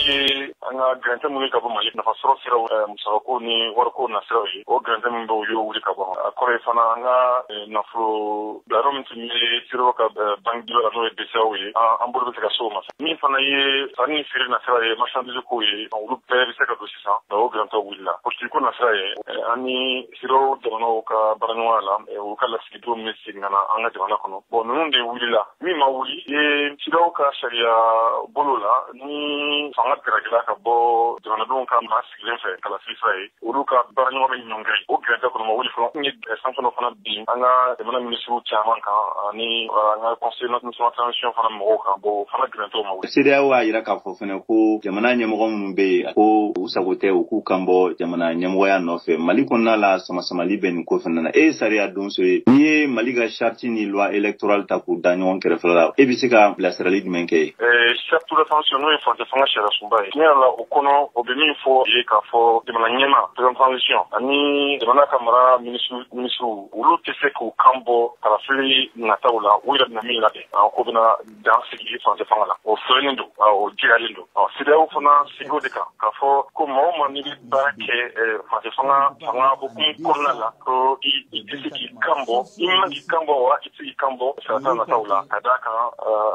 ye an ka gɛrɛntɛ minnu ka bɔ Mali nafasɔrɔ siraw, musakako ni wariko nasiraw ye, o gɛrɛntɛ min bɛ, u y'o wuli ka bɔ. A kɔrɔ ye fana, an ka nafolo bilayɔrɔ min tun bɛ CEDEAO ka banque la, n'o ye BCEAO ye, an bolo bɛ se ka se o ma. Min fana ye sanni ni feere nasira ye, marchandise ko ye, olu bɛɛ bɛ se ka don sisan. O gɛrɛntɛw wulila. Politique ko nasira ye, an ni CEDEAO jamanaw ka baaraɲɔgɔnya la, u ka lasigidenw bɛ segin ka na an ka jamana kɔnɔ. Bon, ninnu de wulila. Min ma wuli ye, CEDEAO ka sariya bolo la, ni fanga gɛrɛgɛla ka bɔ jamanadenw ka maa sigilen fɛ, kalafili sira ye, olu ka baaraɲɔgɔn bɛ ɲɔngiri. O gɛrɛntɛ kɔnɔ ma wuli fɔlɔ. N ye sanction fana bin an ka jamana minisiriw caman kan ani an ka Conseil national transition fana mɔgɔw kan. Bon, o fana gɛrɛntɛw ma wuli. CEDEAO y'a yira k'a fɔ fɛnɛ ko jamana ɲɛmɔgɔ minnu bɛ yen, ko u sago tɛ u k'u kan bɔ jamana ɲɛmɔgɔya nɔfɛ. Mali kɔnɔna la, samasamali bɛ nin ko fɛnɛ na. E ye sariya donso ye, n'i ye Mali ka charte ni loi électorale ta k'u da ɲɔgɔn kɛrɛfɛ la, e bɛ se ka bilasirali jumɛn kɛ ye? Charte de transition, n'o ye furancɛ fanga sariya sunba ye, tiɲɛ yɛrɛ la, o kɔnɔ, o bɛ min fɔ ye k'a fɔ jamana ɲɛma, président transition, ani jamana ka mara minisiriw, olu tɛ se k'u kan bɔ kalafili nataw la, u yɛrɛ bɛna min labɛn ko bɛna dan sigi furancɛ fanga la. O sɛbɛnnen don, o jɛyalen don. CEDEAO fana sigi o de kan k'a fɔ ko maa o maa n'i bɛ baara kɛ furancɛ fanga hukumu kɔnɔna la, ko i tɛ se k'i kan bɔ, i man k'i kan bɔ wa, i tɛ se k'i kan bɔ sarata nataw la, ka d'a kan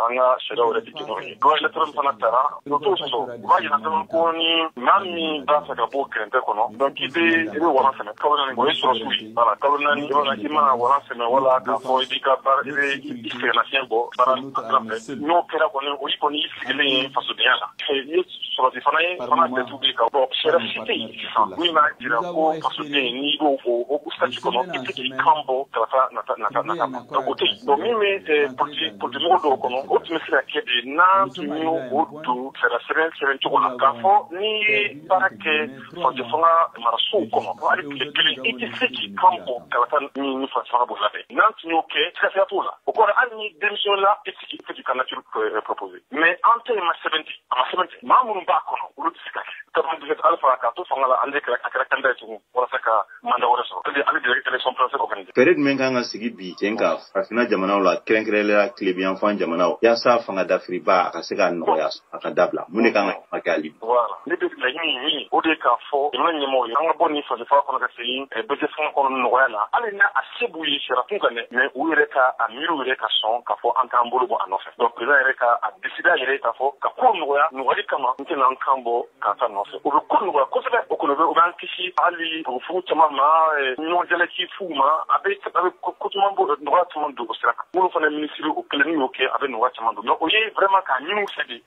an ka sariyaw yɛrɛ tɛ jɛ n'o ye. Loi électorale fana tara, o t'o sɔsɔ. U b'a yira dɔrɔn ko ni maa min b'a fɛ ka bɔ gɛrɛntɛ kɔnɔ, donc i bɛ walan sɛmɛ kalo 4. O ye sɔrɔsiw ye, voilà, kalo 4 i mana walan sɛmɛ wala k'a fɔ i b'i ka baara, i bɛ i sɛgɛnnafiɲɛ bɔ baara sira fɛ, n'o kɛra kɔni, o y'i kɔni y'i sigilen ye fasodenya la. I ye sɔrɔsi fana ye fana, jate bɛ ka bɔ. Sariya si tɛ yen sisan min b'a jira ko fasoden, n'i b'o o statut kɔnɔ, i tɛ k'i kan bɔ kalata nata ma. Donc o tɛ yen. Donc min bɛ politique mɔgɔ dɔw kɔnɔ, o tun bɛ se ka kɛ de n'an tun y'o o don sariya sɛbɛn cogo la, k'a fɔ n'i ye baara kɛ furancɛ fanga marasow kɔnɔ, hali tile 1, i tɛ se k'i kan bɔ kalata min ni furancɛ fanga b'o labɛn. N'an tun y'o kɛ, sigasɛgɛ t'o la. O kɔrɔ, hali ni démission la, i tɛ k'i candidature proposer. Mais an ta in ma sɛbɛn ten, a ma sɛbɛn ten. Maa minnu b'a kɔnɔ, olu tɛ se ka kɛ. 97, Alpha k'a to fanga la, ale kɛra, a kɛra candidat ye tugun walasa ka mandat wɛrɛ sɔrɔ. Ale de élection présidentielle organisée. Fɛɛrɛ jumɛn kan ka sigi bi sen kan farafinna jamanaw la, kɛrɛnkɛrɛnnenya la tilebiyanfan jamanaw, yaasa fanga dafiriba a ka se ka nɔgɔya, a ka dabila? Mun de kan ka kɛ hali bi? Voilà, ne bɛ laɲini ɲini, o de ye k'a fɔ jamana ɲɛmɔgɔw ye, an ka bɔ nin faso fanga kɔnɔ ka segin bɛɛ fanga kɔnɔ nɔgɔya la. Hali n'a a se b'u ye sariya kun kan dɛ, mais u yɛrɛ ka a miiri, u yɛrɛ ka sɔn k'a fɔ an t'an bolo bɔ a nɔfɛ. Donc président yɛrɛ ka a décider a yɛrɛ k'a fɔ ka ko nɔgɔya, nɔgɔyali kama, n tɛna n kan bɔ k'a ta nɔfɛ. O bɛ ko nɔgɔya kosɛbɛ. O kɔni, o b'an kisi hali fugu caman ma, ɲɔgɔn jalaki fuw ma. A bɛ ko caman bɔ, nɔgɔya caman don o sira kan. Minnu fana minisiri, o kelen, n'u y'o kɛ, a bɛ nɔgɔya caman don. Mais o ye vraiment k'a ɲini u fɛ de.